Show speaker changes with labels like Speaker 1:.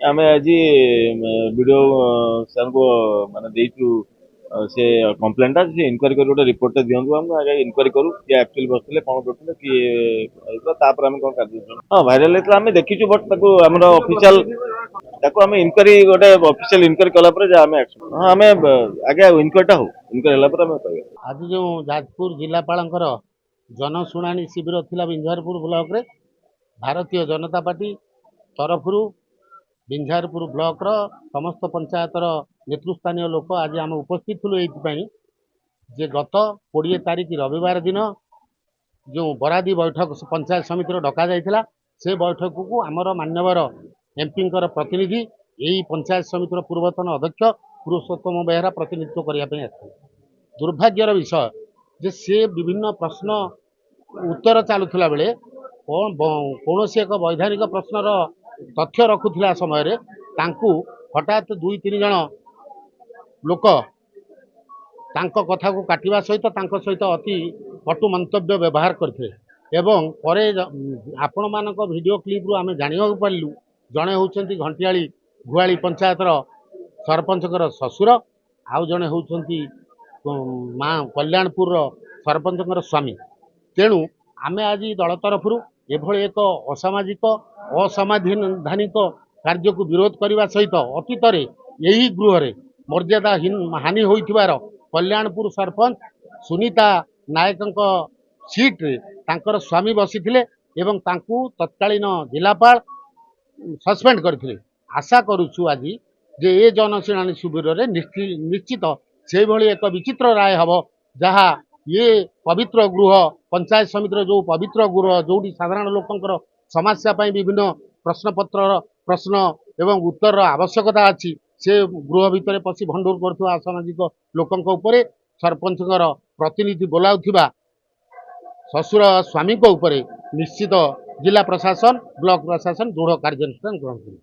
Speaker 1: ଆମେ ଆଜି ବିଡିଓ ସାର୍ଙ୍କୁ ମାନେ ଦେଇଛୁ ସେ କମ୍ପ୍ଲେନଟା। ସେ ଇନକ୍ୱାରି କରି ଗୋଟେ ରିପୋର୍ଟଟା ଦିଅନ୍ତୁ ଆମକୁ। ଆଗେ ଇନକ୍ୱାରି କରୁ, କିଏ ଆକ୍ଚୁଆଲି ବସିଥିଲେ, କ'ଣ କରୁଥିଲେ, କିଏ ହେଇଥିଲା, ତାପରେ ଆମେ କ'ଣ କାର୍ଯ୍ୟାନୁଷ୍ଠାନ। ହଁ, ଭାଇରାଲ ହେଇଥିଲା, ଆମେ ଦେଖିଛୁ। ବଟ୍ ତାକୁ ଆମର ଅଫିସିଆଲ, ତାକୁ ଆମେ ଇନକ୍ୱାରି, ଗୋଟେ ଅଫିସିଆଲ ଇନକ୍ୱାରି କଲା ପରେ ଯାହା ଆମେ ଆକ୍ସନ। ହଁ, ଆମେ ଆଗେ ଇନକ୍ୱାରିଟା ହଉ, ଇନକ୍ୱାରି ହେଲା ପରେ ଆମେ କହିବା।
Speaker 2: ଆଜି ଯେଉଁ ଯାଜପୁର ଜିଲ୍ଲାପାଳଙ୍କର ଜନଶୁଣାଣି ଶିବିର ଥିଲା ବିଞ୍ଝାରପୁର ବ୍ଲକରେ, ଭାରତୀୟ ଜନତା ପାର୍ଟି ତରଫରୁ ବିଞ୍ଝାରପୁର ବ୍ଲକର ସମସ୍ତ ପଞ୍ଚାୟତର ନେତୃସ୍ଥାନୀୟ ଲୋକ ଆଜି ଆମେ ଉପସ୍ଥିତ ଥିଲୁ ଏଇଥିପାଇଁ ଯେ ଗତ 20 ତାରିଖ ରବିବାର ଦିନ ଯେଉଁ ବରାଦି ବୈଠକ ପଞ୍ଚାୟତ ସମିତିର ଡକାଯାଇଥିଲା, ସେ ବୈଠକକୁ ଆମର ମାନ୍ୟବର ଏମ୍ପିଙ୍କର ପ୍ରତିନିଧି, ଏଇ ପଞ୍ଚାୟତ ସମିତିର ପୂର୍ବତନ ଅଧ୍ୟକ୍ଷ ପୁରୁଷୋତ୍ତମ ବେହେରା ପ୍ରତିନିଧିତ୍ୱ କରିବା ପାଇଁ ଆସିଥିଲେ। ଦୁର୍ଭାଗ୍ୟର ବିଷୟ ଯେ ସେ ବିଭିନ୍ନ ପ୍ରଶ୍ନ ଉତ୍ତର ଚାଲୁଥିଲା ବେଳେ କୌଣସି ଏକ ବୈଧାନିକ ପ୍ରଶ୍ନର ତଥ୍ୟ ରଖୁଥିଲା ସମୟରେ ତାଙ୍କୁ ହଠାତ୍ ଦୁଇ ତିନି ଜଣ ଲୋକ ତାଙ୍କ କଥାକୁ କାଟିବା ସହିତ ତାଙ୍କ ସହିତ ଅତି କଟୁ ମନ୍ତବ୍ୟ ବ୍ୟବହାର କରିଥିଲେ। ଏବଂ ପରେ ଆପଣମାନଙ୍କ ଭିଡ଼ିଓ କ୍ଲିପ୍ରୁ ଆମେ ଜାଣିବାକୁ ପାରିଲୁ, ଜଣେ ହେଉଛନ୍ତି ଘଣ୍ଟିଆଳି ଘୁଆଳି ପଞ୍ଚାୟତର ସରପଞ୍ଚଙ୍କର ଶ୍ୱଶୁର, ଆଉ ଜଣେ ହେଉଛନ୍ତି ମା କଲ୍ୟାଣପୁରର ସରପଞ୍ଚଙ୍କର ସ୍ୱାମୀ। ତେଣୁ ଆମେ ଆଜି ଦଳ ତରଫରୁ ଏଭଳି ଏକ ଅସାମାଜିକ, ଅସାମ୍ବିଧାନିକ କାର୍ଯ୍ୟକୁ ବିରୋଧ କରିବା ସହିତ ଅତୀତରେ ଏହି ଗୃହରେ ମର୍ଯ୍ୟାଦା ହାନି ହୋଇଥିବାର କଲ୍ୟାଣପୁର ସରପଞ୍ଚ ସୁନିତା ନାୟକଙ୍କ ସିଟ୍ରେ ତାଙ୍କର ସ୍ୱାମୀ ବସିଥିଲେ ଏବଂ ତାଙ୍କୁ ତତ୍କାଳୀନ ଜିଲ୍ଲାପାଳ ସସ୍ପେଣ୍ଡ କରିଥିଲେ। ଆଶା କରୁଛୁ ଆଜି ଯେ ଏ ଜନଶୁଣାଣି ଶିବିରରେ ନିଶ୍ଚିତ ସେଇଭଳି ଏକ ବିଚିତ୍ର ରାୟ ହେବ, ଯାହା ଇଏ ପବିତ୍ର ଗୃହ, ପଞ୍ଚାୟତ ସମିତିର ଯେଉଁ ପବିତ୍ର ଗୃହ, ଯେଉଁଠି ସାଧାରଣ ଲୋକଙ୍କର ସମସ୍ୟା ପାଇଁ ବିଭିନ୍ନ ପ୍ରଶ୍ନପତ୍ରର ପ୍ରଶ୍ନ ଏବଂ ଉତ୍ତରର ଆବଶ୍ୟକତା ଅଛି, ସେ ଗୃହ ଭିତରେ ପଶି ଭଣ୍ଡୁର କରୁଥିବା ଅସାମାଜିକ ଲୋକଙ୍କ ଉପରେ, ସରପଞ୍ଚଙ୍କର ପ୍ରତିନିଧି ବୋଲାଉଥିବା ଶ୍ୱଶୁର ସ୍ୱାମୀଙ୍କ ଉପରେ ନିଶ୍ଚିତ ଜିଲ୍ଲା ପ୍ରଶାସନ, ବ୍ଲକ ପ୍ରଶାସନ ଦୃଢ଼ କାର୍ଯ୍ୟାନୁଷ୍ଠାନ ଗ୍ରହଣ କରିବେ।